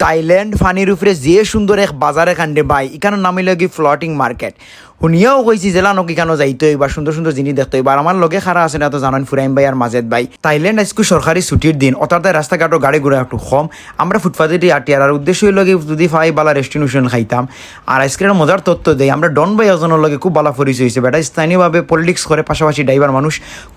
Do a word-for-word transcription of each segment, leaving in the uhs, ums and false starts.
থাইল্যান্ড পানির উপরে যে সুন্দর এক বাজারে কাণ্ডে ভাই, ইখানোর নাম অইল কি ফ্লোটিং মার্কেট। হুনিয়াও কইছি যেলা নকি ইখানো যাইতে অইবা, সুন্দর সুন্দর জিনিস দেখতে অইবা। আর আমার লগে খারা আছে না তো জানেন, ফুরাইম ভাই আর মাজেদ ভাই। থাইল্যান্ড আইজকু সরকারি ছুটির দিন, অতার তাই রাস্তাঘাটও গাড়ি ঘোড়া একটু কম। আমরা ফুটপাতে আটি আর, আর উদ্দেশ্য অইল কি যদি পাই বালা রেস্টুরেন্ট খাইতাম। আর আইজকে একটা মজার তথ্য দেই, আমরা ডন ভাই একজনের লগে খুব বালা পরিচয় অইছে। বেটা স্থানীয়ভাবে পলিটিক্স করে, পাশাপাশি ড্রাইভার মানুষ,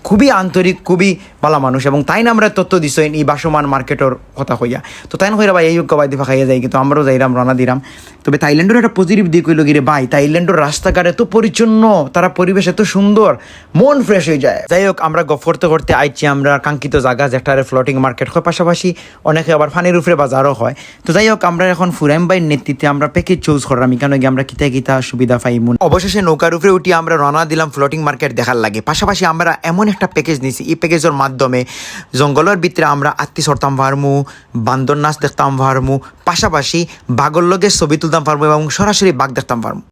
খুবই আন্তরিক, খুবই বালা মানুষ, এবং তাইন আমরা তথ্য দিছইন এই ভাসমান মার্কেটর কথা কইয়া। তো তাইন কইরা ভাই এই উক্কা বায়দি ফাঁকাইয়া যাই, কিন্তু আমরাও যাইরাম, রওনা দিরাম। তবে থাইল্যান্ডর একটা পজিটিভ দিক অইল কি রে ভাই, থাইল্যান্ডর রাস্তাঘাট এত পরিচ্ছন্ন, তারা পরিবেশ এত সুন্দর, মন ফ্রেশ অই যায়। যাই হোক, আমরা গফ করতে করতে আইছি আমরা কাঙ্ক্ষিত জাগা, যেটারে ফ্লোটিং মার্কেট কয়, পাশাপাশি অনেকে আবার পানির উপরে বাজারও কয়। তো যাই হোক, আমরা এখন ফুরাইম ভাইর নেতৃত্বে আমরা প্যাকেজ চুজ করলাম, ইখানো গিয়া আমরা কিতা কিতা সুবিধা পাইমু। অবশেষে নৌকার উপরে উঠি আমরা রওনা দিলাম ফ্লোটিং মার্কেট দেখার লাগি। পাশাপাশি আমরা এমন একটা প্যাকেজ নিছি, এই প্যাকেজর মাধ্যমে জঙ্গলর ভিতরে আমরা আত্তি চড়তাম পারমু, বান্দর নাচ দেখতাম পারমু, পাশাপাশি বাঘর লগে ছবি তুলতাম পারমু এবং সরাসরি বাঘ দেখতাম পারমু।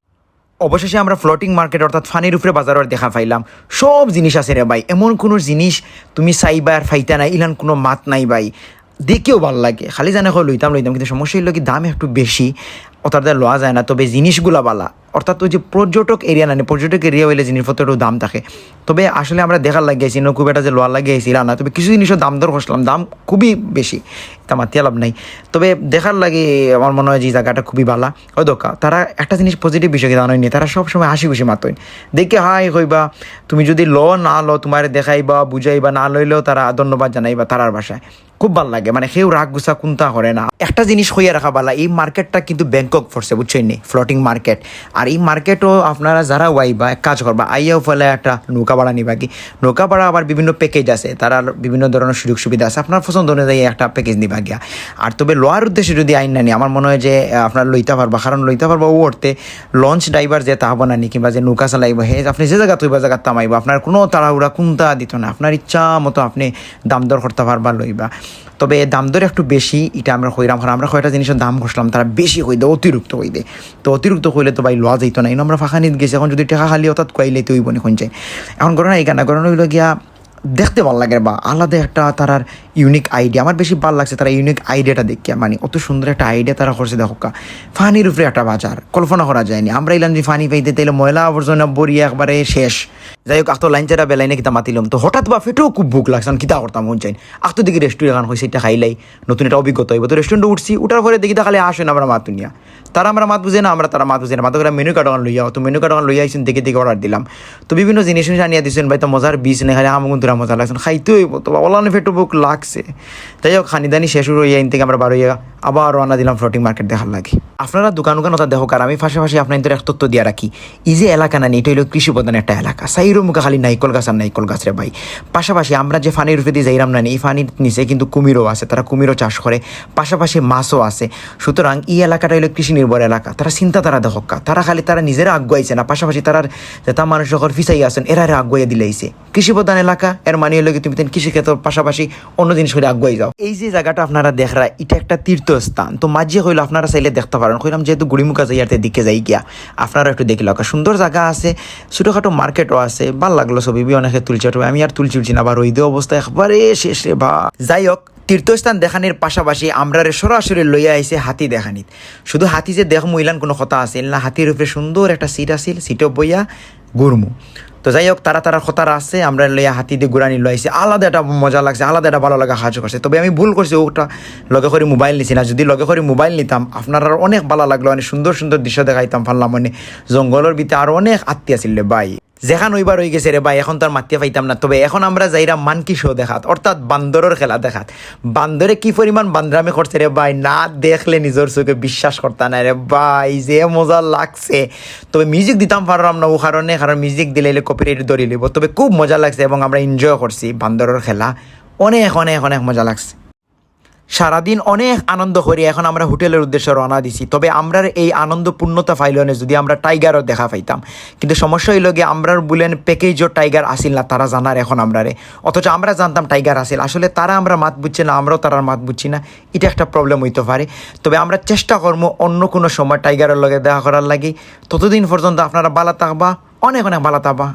অবশেষে আমরা ফ্লোটিং মার্কেট অর্থাৎ পানির উপরে বাজারর দেখা পাইলাম। সব জিনিস আছে রে ভাই, এমন কোনো জিনিস তুমি চাইবা আর পাইতা না, ইলান কোনো মাত নাই ভাই। দেখিও ভালা লাগে, খালি জানে কয় লইতাম লইতাম, কিন্তু সমস্যা অইল কি দাম একটু বেশি, অতার দ্বারা লওয়া যায় না। তবে জিনিসগুলা বালা, অর্থাৎ ওই যে পর্যটক এরিয়া না, পর্যটক এরিয়া অইলে জিনিসপত্র একটু দাম থাকে। তবে আসলে আমরা দেখার লাগি আইছি, খুব একটা যে লওয়ার লাগি আইছি ইলা না। তবে কিছু জিনিসর দাম দর করছিলাম, দাম খুবই বেশি, ইতা মাতিয়া লাভ নাই। তবে দেখার লাগি আমার মনে হয় যে এই জাগাটা খুবই বালা। ওই দোকা তারা একটা জিনিস পজিটিভ বিষয় কি জানোই নি, তারা সবসময় হাসি খুশি মাতইন। দেখে হাই কইবা, তুমি যদি ল না ল, তোমারে দেখাইবা, বুঝাইবা, না লইলেও তারা ধন্যবাদ জানাইবা তারার ভাষায়। খুব ভালা লাগে, মানে কেউ রাগ গুছা কুন্তা করে না। একটা জিনিস কইয়া রাখা বালা, এই মার্কেটটা কিন্তু ব্যাংকক পড়ছে, বুঝছইন নি, ফ্লোটিং মার্কেট। আর এই মার্কেটও আপনারা যারা আইবা, এক কাজ করবা, আইয়াও ফেলে একটা নৌকা ভাড়া নিবা কি। নৌকা ভাড়া আবার বিভিন্ন প্যাকেজ আছে, তারার বিভিন্ন ধরনের সুযোগ সুবিধা আছে, আপনার পছন্দ অনুযায়ী একটা প্যাকেজ নিবা গিয়া। আর তবে লওয়ার উদ্দেশ্যে যদি আইন না নি, আমার মনে হয় যে আহ, আপনারা লইতা পারবা, কারণ লইতা পারবা ও অর্থে লঞ্চ ড্রাইভার যে তাহবো না নি, কিংবা যে নৌকা চালাইবো, হে আপনি যে জাগাত অইবা জাগাত থামাইবো, আপনার কোনো তাড়াহুড়া কুন্তা দিত না, আপনার ইচ্ছা মতো আপনি দাম দর করতা পারবা লইবা। তবে দাম দর একটু বেশি, ইটা আমরা কইরাম, কারণ আমরা কয়টা জিনিসর দাম করছিলাম, তারা বেশি কই দেয়, অতিরিক্ত কই দেয়। তো অতিরিক্ত কইলে তো ভাই লওয়া যাইতো না। ইনো আমরা ফাঁকানিত গেছি, এখন যদি টেকা খালি অর্থাৎ কুয়াইলে তো অইব নি কোন চাই। এখন ঘটনা ইখান না, ঘটনা অইল গিয়া দেখতে ভালা লাগে বা আলাদা একটা তারার ইউনিক আইডিয়া। আমার বেশি ভালা লাগছে তারা ইউনিক আইডিয়াটা দেখিয়া, মানে অত সুন্দর একটা আইডিয়া তারা করছে। দেখো কা, পানির উপরে একটা বাজার, কল্পনা করা যায়নি। আমরা ইলান যদি পানি পাইতে, তাইলে ময়লা আবর্জনা ভরিয়া একবারে শেষ। যাই হোক, আতো লাইন ছাড়া বেলাইনে কিতা মাতিলাম, তো হঠাৎ বা পেটেও খুব ভুক লাগছে, আমি কিতা করতাম মন চাই। আতো দেখি রেস্টুরেন্ট এখন হয়েছে, এটা খাইলাই, নতুন একটা অভিজ্ঞতা হইব। তো রেস্টুরেন্টে উঠছি, উঠার পরে দেখি তা খালি আসে না আমরা মাত হুনিয়া। তারা আমরা মাত বুঝে না, আমরা তারা মাত বুঝে না। মাত করে মেনু কার্ড ওখান লইয়া, তো মেনু কার্ড ওখান লইয়া আইসেন, দেখে দেখে অর্ডার দিলাম। তো বিভিন্ন জিনিস উনিশ আনিয়া দিছেন ভাই, তো মজার বিষ নেই, খালি আমগুন তোরা মজা লাগছেন, খাইতে হইব। তো ওলান পেটও ভুক লাগছে। যাই হোক, খানি দানি শেষ হইয়া ইন থেকে আমরা বার হইয়া আবার রওনা দিলাম ফ্লোটিং মার্কেট দেখার লাগি। আপনারা দোকান উকান ওটা দেখো, আর আমি পাশাপাশি আপনাদের এক তথ্য দিয়া রাখি। এই যে এলাকা না, এটা হইলো কৃষি প্রধান একটা এলাকা, সাইরো মুখা খালি নাইকল গাছ আর নাইকল গাছ রে ভাই। পাশাপাশি আমরা যে পানির উপরে দিয়ে যাইরাম না, এই পানির নিচে কিন্তু কুমিরও আছে, তারা কুমিরও চাষ করে, পাশাপাশি মাছও আছে। সুতরাং এই এলাকাটা হইলো কৃষি নির্ভর এলাকা। তারা চিন্তা তারা দেখো কা, তারা খালি তারা নিজেরা আগুয়াইছে না, পাশাপাশি তারার যেটা মানুষ যখন ফিসাই আছেন, এরা আগুয়াইয়া দিলাইছে। কৃষি প্রধান এলাকা, এর মানে হইলো কি তুমি তেন কৃষি ক্ষেত্রের পাশাপাশি অন্য জিনিস করে আগুয়াই যাও। এই যে জায়গাটা আপনারা দেখরা, এটা একটা তীর্থস্থান। তো মাঝে হইলো আপনারা চাইলে দেখতে পারেন, কইলাম যেহেতু গুড়িমুখা যাই আর দিকে যাই গিয়া, আপনারা একটু দেখিলাও। সুন্দর জায়গা আছে, ছোটোখাটো মার্কেটও আছে, ভালা লাগলো ছবি বি অনেকে তুলছে, তবে আমি আর তুলছি উঠছি না, আবার রইদে অবস্থা একবারে শেষ রে বা। যাই হোক, তীর্থস্থান দেখানির পাশাপাশি আমরারে সরাসরি লইয়া আইছে হাতি দেখানিত। শুধু হাতি যে দেখমু ইলান কোনো কথা আছিল না, হাতির উপরে সুন্দর একটা সিট আছিল, সিটও বইয়া ঘুরমু। তো যাই হোক, তারা তারার কথা আছে, আমরা লইয়া হাতি দিয়ে ঘুরানি লইছে, আলাদা একটা মজা লাগছে, আলাদা একটা ভালা লাগা কাজ করছে। তবে আমি ভুল করছি, ওটা লগে করে মোবাইল নিছি না, যদি লগে করে মোবাইল নিতাম আপনারার অনেক ভালা লাগলো, মানে সুন্দর সুন্দর দৃশ্য দেখাইতাম পারলাম, মানে জঙ্গলর ভিতরে আর অনেক আত্তি আছিল রে ভাই। যেখান অইবার অই গেছে রে ভাই, এখন তো আর মাতিয়া পাইতাম না। তবে এখন আমরা যাইরাম মানকি শো দেখাত, অর্থাৎ বান্দরর খেলা দেখাত। বান্দরে কি পরিমাণ বান্দরামি করছে রে ভাই, না দেখলে নিজর চোখে বিশ্বাস করতা না রে ভাই, যে মজা লাগছে। তবে মিউজিক দিতাম পারলাম না ও কারণে, কারণ মিউজিক দিলে কপিরাইট ধরি লিব। তবে খুব মজা লাগছে এবং আমরা এনজয় করছি বান্দরর খেলা, অনেক অনেক অনেক মজা লাগছে। সারাদিন অনেক আনন্দ করি এখন আমরা হোটেলের উদ্দেশ্যে রওনা দিছি। তবে আমরার এই আনন্দ পূর্ণতা পাইল না যদি আমরা টাইগারও দেখা পাইতাম। কিন্তু সমস্যা হইল গিয়ে আমরার বুলেন প্যাকেজও টাইগার আসিল না, তারা জানার এখন আমরারে। অথচ আমরা জানতাম টাইগার আসিল, আসলে তারা আমরা মাত বুঝছে না, আমরাও তারার মাত বুঝছি না। এটা একটা প্রবলেম হইতে পারে। তবে আমরা চেষ্টা করবো অন্য কোনো সময় টাইগারের লগে দেখা করার লাগি। ততদিন পর্যন্ত আপনারা ভালা থাকবা, অনেক অনেক ভালা থাকবা।